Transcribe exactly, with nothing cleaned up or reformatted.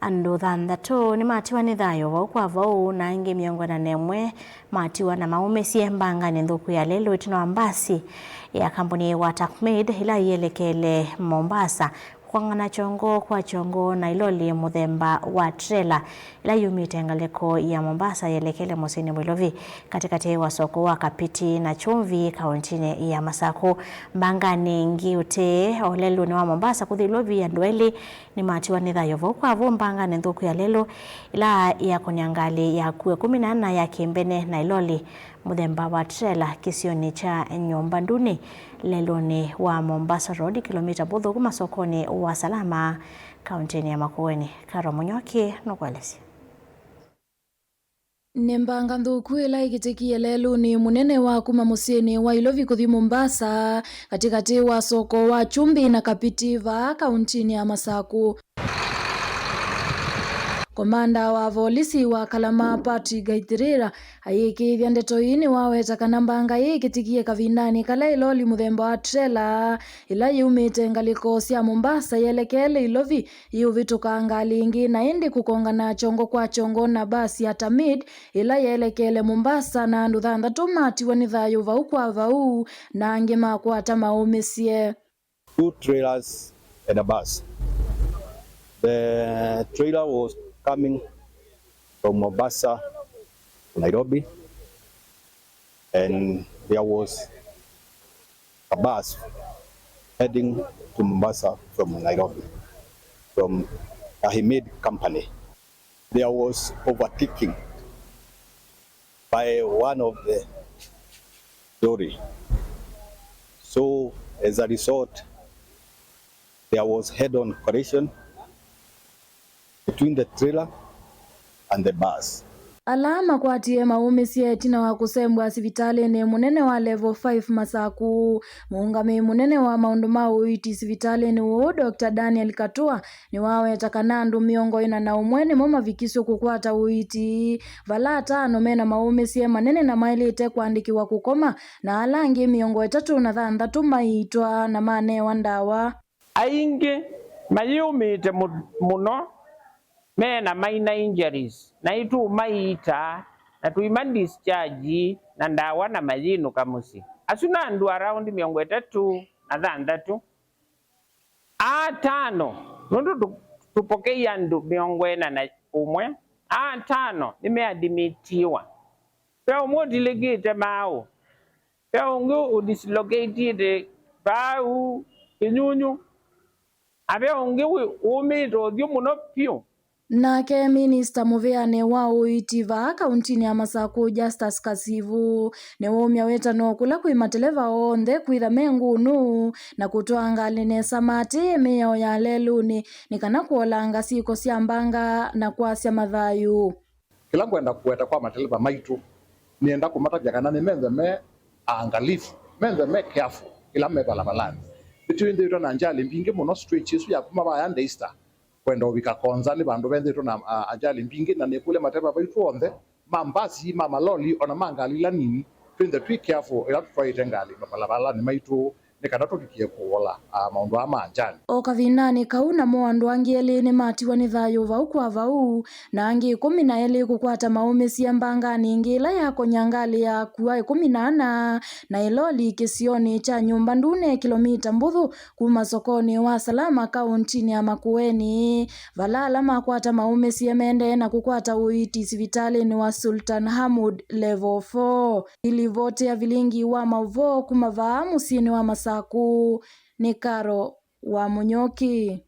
Andũ thanthatũ nĩmatiwa nĩ thayũ vau kwa vau, na angĩ mĩongo ĩna na ĩmwe matiwa na maumĩsye mbanganĩ nthũku ya lelũ ĩtina wa mbasi ya kambuni wa Takmid ĩla yĩelekele Mombasa kũkwangana kyongo kwa kyongo na ĩloli mũthemba wa trela ĩla yumĩte ngalĩko ya Mombasa yelekele mũsyĩnĩ Nairobi, katĩkatĩ wa soko wa Kapiti na Chumvi, kaũntinĩ ya Masaku. Mbanganĩ ĩngĩ ũtee o lelũnĩ wa Mombasa kũthi Nairobi, andũ elĩ nĩmatiwa nĩ thayũ vau kwa vau mbanganĩ nthũku ya lelũ ĩla yakũnĩa ngalĩ ya akũũ ĩkũmi na ana ya kĩmbene na ĩloli mũthemba wa trela kĩsionĩ kya Nyũmba Ndune lelũnĩ wa Mombasa Road, kĩlomita mbũthũ kuma sokonĩ wa Salama, kaũntinĩ ya Makueni. Karo Mũnyoki nũkũelesya. Nĩ mbanga nthũku ĩla ĩkĩtĩkie lelũnĩ mũnene wa kuma mũsyĩnĩ wa Nairobi kũthi Mombasa, katĩkatĩ wa soko wa Chumvi na Kapiti vaa kaũntinĩ ya Masaku. Komanda wa volisi wa Kalama, Patrick Gaithirira, ayĩkĩĩthya ndeto ii nĩwaweta kana mbanga ĩĩ ĩkĩtĩkie kavindanĩ kala ĩloli mũthemba wa trela ĩla yumĩte ngalĩko sya Mombasa yelekele Nairobi yĩũvĩtũka ngalĩ ĩngĩ, na ĩndĩ kũkongana kyongo kwa kyongo na mbasi ya Tamid ĩla yeelekele Mombasa, na andũ thanthatũ matiwa nĩ thayũ vau kwa vau, na angĩ makwata maũmĩsye. Two trailers and a bus. The trailer was coming from Mombasa to Nairobi, and there was a bus heading to Mombasa from Nairobi, from Ahmed Company. There was overtaking by one of the lorry. So as a result, there was head-on collision between the trailer and the bus. Ala makwatie maũmĩsye ĩtina wa kũsembwa sivitalĩnĩ mũnene wa Level five Masaku, mũũngamĩi mũnene wa maũndũ ma ũiiti sivitalĩnĩ ũũ, Doctor Daniel Katua, nĩwaweta kana andũ mĩongo ĩna na ũmwe nĩmo mavikisw'e kũkwata ũiiti, vala atano mena maũmĩsye manene na maĩlĩte kũandĩkĩwa kũkoma, na ala angĩ mĩongo ĩtatũ na thanthatũ maiitwa na manewa ndawa. Aingĩ mayĩũmĩĩte mũ-, mũno, me na minor injuries, naitũ tũmaiitaa na tũima discharge na ndawa na mayĩnũka mũsyĩ. Asu nĩ andũ around mĩongo ĩtatũ na thanthatũ. Atano, nũndũ tũ-, tũpokeie andũ mĩongo ĩna na ũmwe, atano nĩmeadimitiwa. Ve ũmwe ũtilĩkĩte maaũ. Ve ũngĩ ũdislocatĩte vau kĩnyunyũ, na ve ũngĩ wĩ-, wũmĩĩte ũthyũ mũno vyũ. Nake minista mũvĩanĩ wa ũiiti vaa kaũntinĩ ya Masaku, Justus Kasivu, nĩwaumya wĩtano kũla kwĩ mateleva onthe kwĩtha me ngũnũ na kũtwaa ngalĩ nesa maatĩĩe mĩao ya lelũnĩ nĩ kana kũolanga syĩko sya mbanga na kwasya mathayũ. Kĩla ngwenda kũweta kwa mateleva maitũ, nĩenda kũmatavya kana nĩmethwe me aangalifu, methwe me careful ĩla me valavalani. Nĩtwĩthĩĩtwe na ajali mbingĩ mũno stretch ĩsu ya kuma vaya Daystar kwenda ũvika Konza, nĩ vandũ vethĩĩtwe na, a, ajali mbingĩ, na nĩkũlya mateleva maitũ onthe ma mbasi, ma maloli, ona ma ngalĩ ila nini, twĩthwe twĩ careful ĩla tũtwaĩte ngalĩ mavalavalani maitũ, nĩ kana tũvikie kũola, a, maũndũ aa ma ajali. O kavindanĩ kau, namo andũ angĩ elĩ nĩmatiwa nĩ thayũ vau kwa vau, na angĩ ĩkũmi na elĩ kũkwata maũmĩsye mbanganĩ ĩngĩ ĩla yakonya ngalĩ ya akũũ ĩkũmi na ana na ĩloli kĩsionĩ kya Nyũmba Ndune, kĩlomita mbũthũ kuma sokonĩ wa Salama, kaũntinĩ ya Makueni, vala ala makwata maũmĩsye mendee na kũkwata ũiiti sivitalĩnĩ wa Sultan Hamud Level four. Ilivoti ya vilingi wa maũvoo kuma vaa mũsyĩnĩ wa Masaku nĩ Karo wa Mũnyoki.